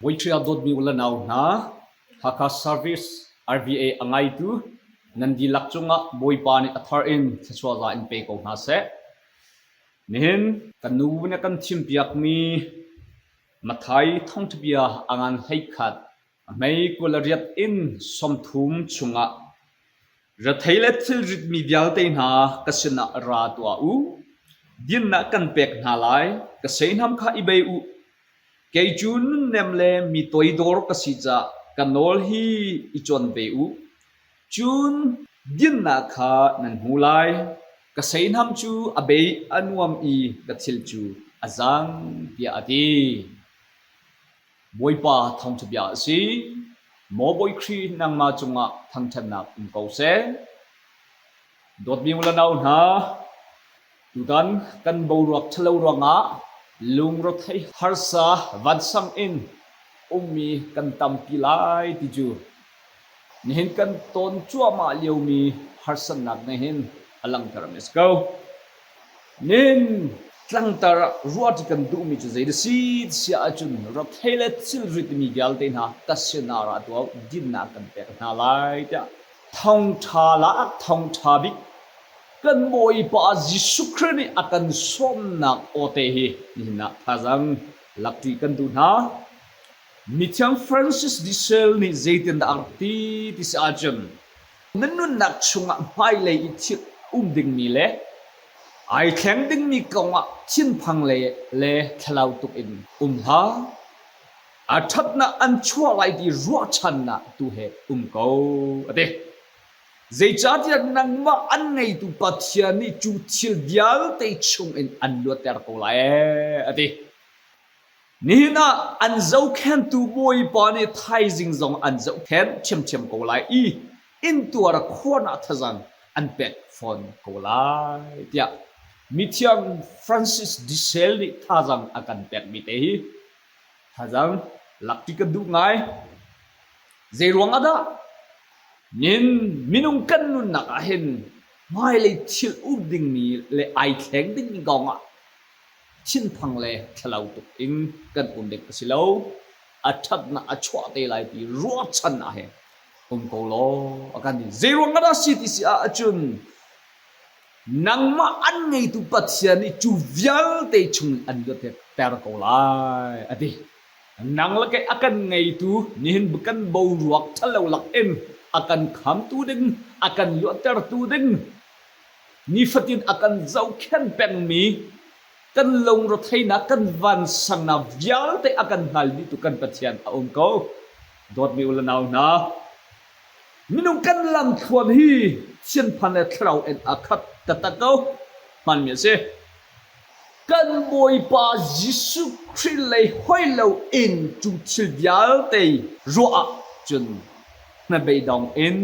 Bawiṭhia dawtmi u le nau hna, Hakha Service RVA a ngaitu nan dihlak cungah Bawipa nih a thar in thluachuah za in pe ko hna seh. Nihin kan nu nih a kan thimpiakmi Matthai thawngṭhabia a ngan 11 a hmei 28 in 30 chungah Rethei le thilritmi vialte hna ka sinah ra tuah u. Dinnak kan pek hna lai, ka seihnam kha i bei u. Kei cu nunnem le mi toidor ka si caah ka nawl hi i cawn ve u. Cun dinnak kha nan hmu lai. Ka seihnam cu a bei a nuam i ka thil cu a zang, tiah a ti. Bawipa thawngṭha bia a si. Maw Bawi Khrih nangmah cungah thangṭhatnak um ko seh. Dawtmi u le nau hna, tutan kan boruak ṭhalo ruangah lungrethei harsa vansang in ummi kan tampi lai ti cu nihin kan tawn cuahmah liomi harsatnak nih hin a langhtermi a si ko. Nihin tlangtar ah ruahṭi kan duhmi cu zei dah si ti si ahcun rethei le thilri timi vialte hna ka sinah ra tuah u, dinnak kan pek hna lai tiah thawngṭha lak thawngṭha bik kan Bawipa Jesuh Khrih nih a kan sawmnak awte hi nihin ah thazaang lakṭi kan duh hna. Mithiang Francis de Sales nih zeitindah a rak ti ti si ahcun na nunnak chungah hmailei i thil um dingmi le ai thleng dingmi kongah thinphang le le thlalau tuk in um hlah. A ṭhatnak an chuah lai ti ruahchannak tu he um ko a ti. Zeicahtiah nangmah an ngeitu Pathian nih cu thil vialte chungin an luatter ko lai ee a ti. Nihin ah an zohkhentu Bawipa nih thaizing zong an zohkhenh ṭhiamṭhiam ko lai i intuar khuan ah thazaang an pek fawn ko lai tiah mithiang Francis de Sales nih thazaang a kan pekmi te hi thazaang lakṭi kan duh ngai. Zeiruang ah dah? Nin minung kan nunnak ah hin hmailei thil um dingmi le ai thleng dingmi kong ah thinphang le thlalau tuk in kan um ding a si lo. A ṭhatnak a chuah te lai ti ruahchannak he um ko law a kan ti. Zeiruang ah dah si ti si ahcun nangmah an ngeitu Pathian nih cu vialte chung in an luatter ko lai a ti. Nang le kei a kan ngeitu nihin kan boruak ṭhalo lak in a kan khamtu ding, a kan luattertu ding, nifatin a kan zohkhenh pengmi kan lungretheihnak kan vansangnak vialte a kan hngal dihtu kan Pathian a um ko. Dawtmi u le nau hna, minung kan lamthluan hi thinphan le thlarau in a khat taktak ko. Hmanmi a si. Kan Bawipa Jesuh Khrih lei hoi loin cu thil vialte ruah ah cun hnabeidong in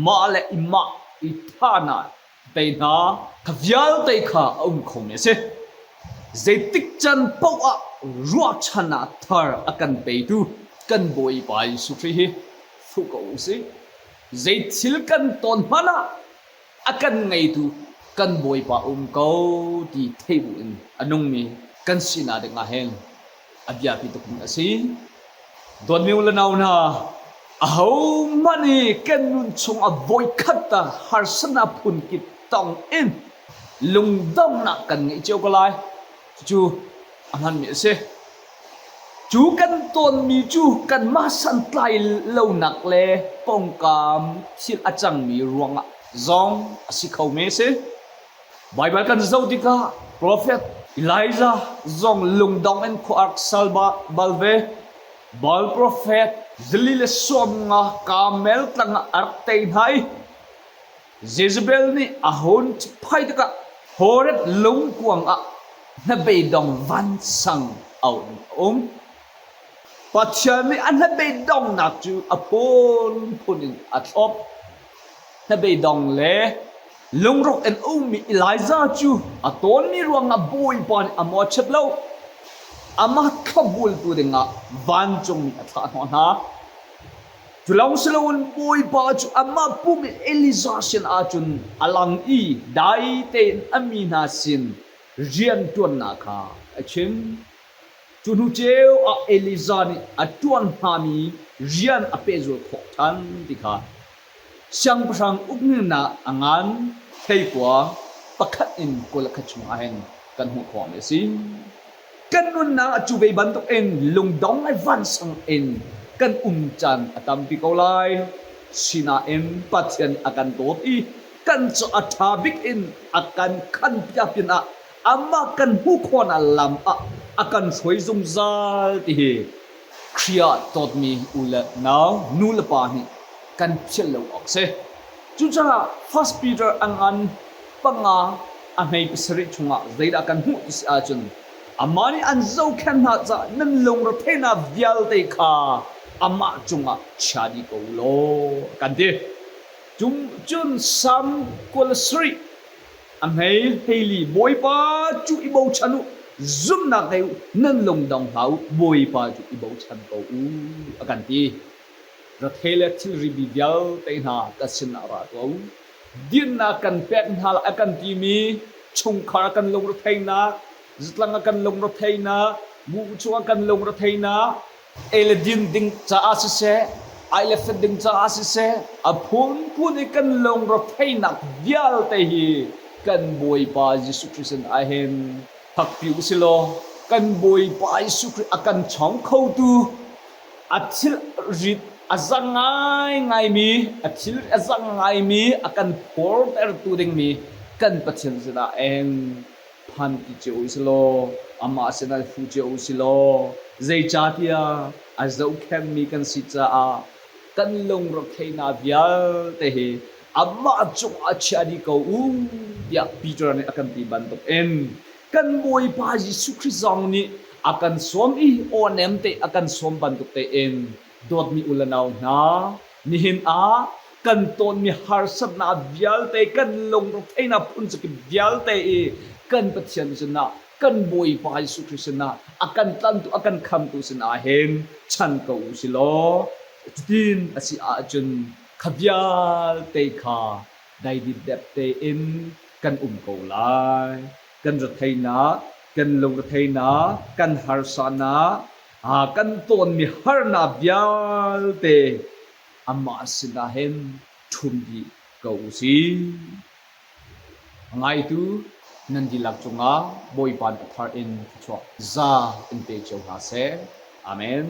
mah le i mah i thahnak te hna kha vialte kha a um khomi a si. Zeitik can paoh ah ruahchannak thar a kan petu kan Bawipa Jesuh Khrih hi fuh ko u sih. Zei thil kan tawn hmanh ah a kan ngeitu kan Bawipa um ko ti theih bu in a nungmi kan sinak ding ah hin a biapi tukmi a si. Dawtmi u le nau hna, ahohmanh hi kan nun chungah voikhat ta harsatnak phunkip tong in lungdonghnak kan ngeih cio ko lai. Cucu a hmanmi a si. Cu kan tawnmi cu kanmah santlai lonak le pawngkam thil a cangmi ruangah zong a si kho mi a si. Baibal kan zoh tikah profet Elijah zong lungdong in khua a rak sal bal ve. Baal profet zali le 50 Karmel tlang ah a rak tei hna i Jezebel nih a hun phai tikah Horeb lungkuang ah hnabeidong vansang a um. Pathian nih a hnabeidongnak cu a phunphun in a thlop. Hnabeidong le lungrawk in ummi Elijah cu a tawnmi ruangah Bawipa nih a mawhchiat lo. Amah thlopbultu dingah vancungmi a thlah hnawh hna. Cu lawng si loin Bawipa cu amah pum in Elijah sin ahcun a lang i dai tein a mi hna sin rianṭuannak kha a chim. Cu hnu ceu ah Elijah nih a ṭuan hngami rian a pehzul khawh ṭhan ti kha siangpahrang uknak a ngan hleikua pakhat in 21 chungah hin kan hmuh khawhmi a si. Kan nunnak ah cu ve bantukin lungdong le vansang in kan um caan a tampi ko lai. Sinain Pathian nih a kan dawt i kan cu a ṭha bik in a kan khanpiak pinah amah kan hmuh khawhnak lam ah a kan hruai zungzal ti hi Khrih ah dawtmi u le nau, nu le pa nih kan philh lo awk si. Cucaah First Peter a ngan panga a hmei pasarih chungah zeidah kan hmuh ti si ahcun amah nih an zohkhenh hna caah nan lungretheihnak vialte kha amah cungah chia dih ko u law kan ti. Cun Salm 27 a hmei hleili Bawipa cu i bochan u, zumhnak ngei u, nan lungdong hlah u, Bawipa cu i bochan ko u a kan ti. Rethei le thilri mi vialte hna ka sinah ra tuah u. Dinnak kan pek hna lai a kan timi chungkhar kan lungretheihnak, zatlang ah kan lungretheihnak, bu chungah kan lungretheihnak, ei le din ding caah siseh, ai le fet ding caah siseh, a phunphun i kan lungretheihnak vialte hi kan Bawipa Jesuh Khrist sin ahhin fakpi u si law kan Bawipa Jesuh Khrist a kan chawng khotu a thil rit a zang ngaingaimi a thil a zang ngaimi a kan phortertu dingmi kan Pathian sinah eng phan ti cio u si law amah sinah fu cio u si law zeicahtiah a zohkhenhmi kan si caah kan lungretheihnak vialte hi amah cungah chia dih ko u tiah Peter nih a kan ti bantukin kan Bawipa Jesuh Khrih zong nih a kan sawm i aw-nem te a kan sawm bantuk tein dawtmi u le nau hna nihin ah kan tawnmi harsatnak vialte kan lungretheihnak phun zakip vialte i kan Pathian sinah kan Bawipa Jesuh Khrih sinah a kan tlantu a kan khamtu sinah hin chan ko u si law cutin a si ahcun kha vialte kha daidip tein kan um ko lai. Kan retheihnak, kan lungretheihnak, kan harsanak, kan tawnmi harnak vialte amah sinah hin ṭhum dih ko u sih. A ngaitu nan dihlak cungah Bawipa nih a thar in thluachuah za in pe cio hna seh. Amen.